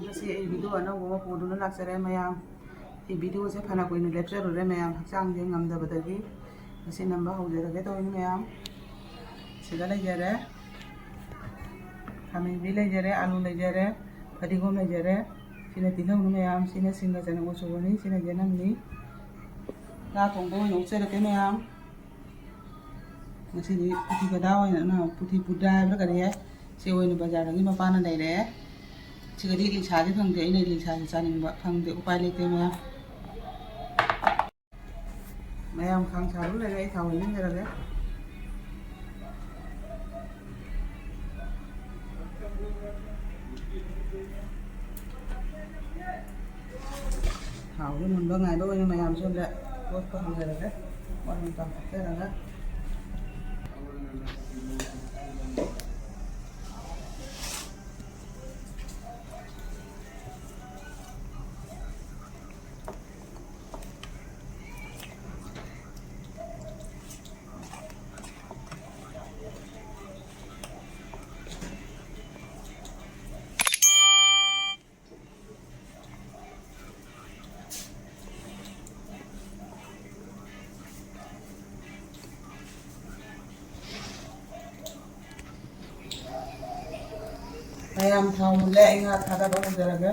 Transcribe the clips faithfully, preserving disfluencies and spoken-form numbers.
ꯉꯁꯤ ꯑꯩ video ꯑꯅꯧꯕ ꯑꯃ ꯄꯨꯗꯨꯅ ꯂꯥꯛꯆꯔꯦ ꯃꯌꯥꯝ꯫ ꯑꯩ videoꯁꯦ ꯐꯅ ꯀꯨꯏꯅ ꯂꯦꯞꯆꯔꯨꯔꯦ ꯃꯌꯥꯝ, ꯍꯛꯆꯥꯡꯁꯦ ꯉꯝꯗꯕꯗꯒꯤ꯫ ꯉꯁꯤ ꯅꯝꯕ ꯍꯧꯖꯔꯒꯦ ꯇꯧꯔꯤꯅꯤ ꯃꯌꯥꯝ꯫ ꯁꯤꯗ ꯂꯩꯖꯔꯦ, ꯈꯥꯃꯦꯟꯕꯤ ꯂꯩꯖꯔꯦ, ꯑꯂꯨ ꯂꯩꯖꯔꯦ, ꯐꯗꯤꯒꯣꯝ ꯂꯩꯖꯔꯦ꯫ ꯁꯤꯅ ꯇꯤꯜꯍꯧꯅꯤ ꯃꯌꯥꯝ, ꯁꯤꯅ ꯁꯤꯡꯒ ꯆꯅꯝ ꯃꯆꯨꯕꯅꯤ, ꯁꯤꯅ ꯌꯦꯅꯝꯅꯤ꯫ ꯉꯥ ꯊꯣꯡꯕ ꯑꯣꯏꯅ ꯎꯠꯆꯔꯛꯀꯦ ꯃꯌꯥꯝ꯫ ꯉꯁꯤꯗꯤ ꯄꯨꯊꯤ ꯒꯗꯥ ꯑꯣꯏꯅ, ꯅ, ꯄꯨꯊꯤ ꯄꯨꯗꯥ ꯍꯥꯏꯕ꯭ꯔꯥ ꯀꯔꯤ ꯍꯥꯏ? ꯁꯤ ꯑꯣꯏꯅ ꯕꯖꯥꯔꯗꯒꯤ ꯃꯄꯥꯅ ꯂꯩꯔꯛꯑꯦ꯫ ꯁꯤꯒꯗꯤ ꯂꯤꯛꯁꯥꯗꯤ ꯐꯪꯗꯦ, ꯑꯩꯅ ꯂꯤꯛꯁꯥꯁꯦ ꯆꯥꯅꯤꯡꯕ ꯐꯪꯗꯦ, ꯎꯄꯥꯏ ꯂꯩꯇꯦ ꯃꯌꯥꯝ꯫ ꯃꯌꯥꯝ ꯈꯥꯡ ꯁꯥꯕ ꯂꯩꯔꯦ, ꯑꯩ ꯊꯥꯎ ꯍꯩꯖꯤꯟꯖꯔꯒꯦ꯫ ꯊꯥꯎꯁꯦ ꯃꯨꯟꯕ ꯉꯥꯏꯕ ꯑꯣꯏꯅ ꯃꯌꯥꯝꯁꯦ ꯑꯝꯇ ꯇꯣꯠꯄ ꯍꯧꯖꯔꯒꯦ꯫ ꯃꯔꯣꯏ ꯃꯄꯥꯡ ꯊꯥꯛꯆꯔꯒ꯫ ꯃꯌꯥꯝ ꯊꯥꯎ ꯃꯨꯜꯂꯦ, ꯑꯩ ꯉꯥ ꯊꯥꯗꯕ ꯍꯧꯖꯔꯒꯦ꯫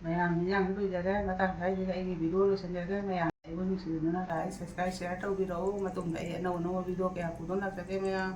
ꯃꯌꯥꯝ ꯏꯟꯖꯥꯡ ꯂꯣꯏꯖꯔꯦ꯫ ꯃꯇꯥꯡ ꯁ꯭ꯋꯥꯏꯁꯤꯗ ꯑꯩꯒꯤ video ꯂꯣꯏꯁꯤꯟꯖꯔꯒꯦ꯫ ꯃꯌꯥꯝ ꯑꯩꯕꯨ ꯅꯨꯡꯁꯤꯕꯤꯗꯨꯅ like, subscribe, share ꯇꯧꯕꯤꯔꯛꯎ꯫ ꯃꯇꯨꯡꯗ ꯑꯩ ꯑꯅꯧ ꯑꯅꯧꯕ video ꯀꯌꯥ ꯄꯨꯗꯨꯅ ꯂꯥꯛꯆꯒꯦ ꯃꯌꯥꯝ꯫